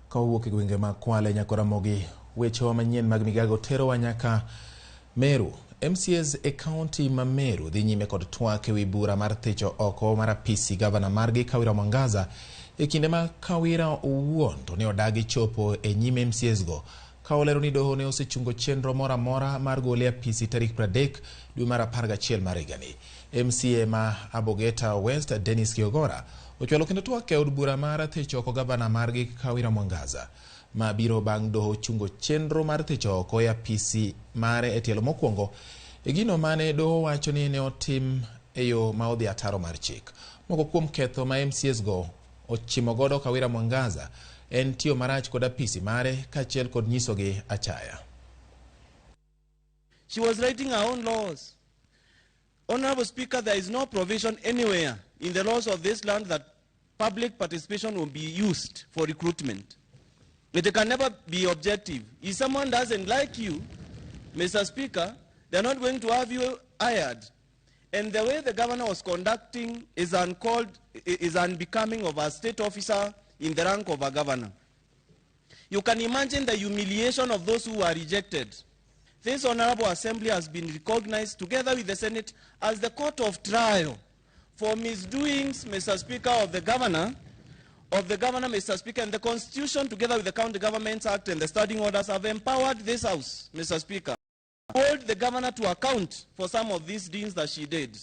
Ka wawuok e gwenge mag Kwale nyaka Ramogi, wechewa manyien mag migago terowa nyaka Meru. MCAs e kaunti ma Meru dhi nyime kod twak ewi bura mar thicho oko mar apisi gavana margi Kawira Mwangaza e kinde ma Kawira owuon to ne odagi chopo e nyim MCAs go ka olero ni doho ne osechungo chenro moro amora mar gole e apisi tarik 30 dwe mar 11 mar higani. MCA ma Abogeta West Dennis Kiogora ochwalo kendo twak e od bura mar thicho oko gavana margi Kawira Mwangaza ma biro bang' doho chungo chenro mar thicho oko e apisi mare e tielo mokwongo e gino mane doho wacho ni ne otim e yo ma odhi ataro mar chik. Moko kuom ketho ma MCAs go ochimo godo Kawira Mwangaza en tiyo marach kod apisi mare kaachiel kod nyisogi achaya. She was writing her own laws. Honorable Speaker, there is no provision anywhere in the laws of this land that public participation will be used for recruitment. It can never be objective. If someone doesn't like you, Mr. Speaker, they're not going to have you hired. And the way the governor was conducting is uncalled, is unbecoming of a state officer in the rank of a governor. You can imagine the humiliation of those who were rejected. This Honorable Assembly has been recognized together with the Senate as the court of trial for misdoings, Mr. Speaker, of the governor, Mr. Speaker, and the Constitution together with the County Governments Act and the Standing Orders have empowered this House, Mr. Speaker, hold the governor to account for some of these deeds that she did.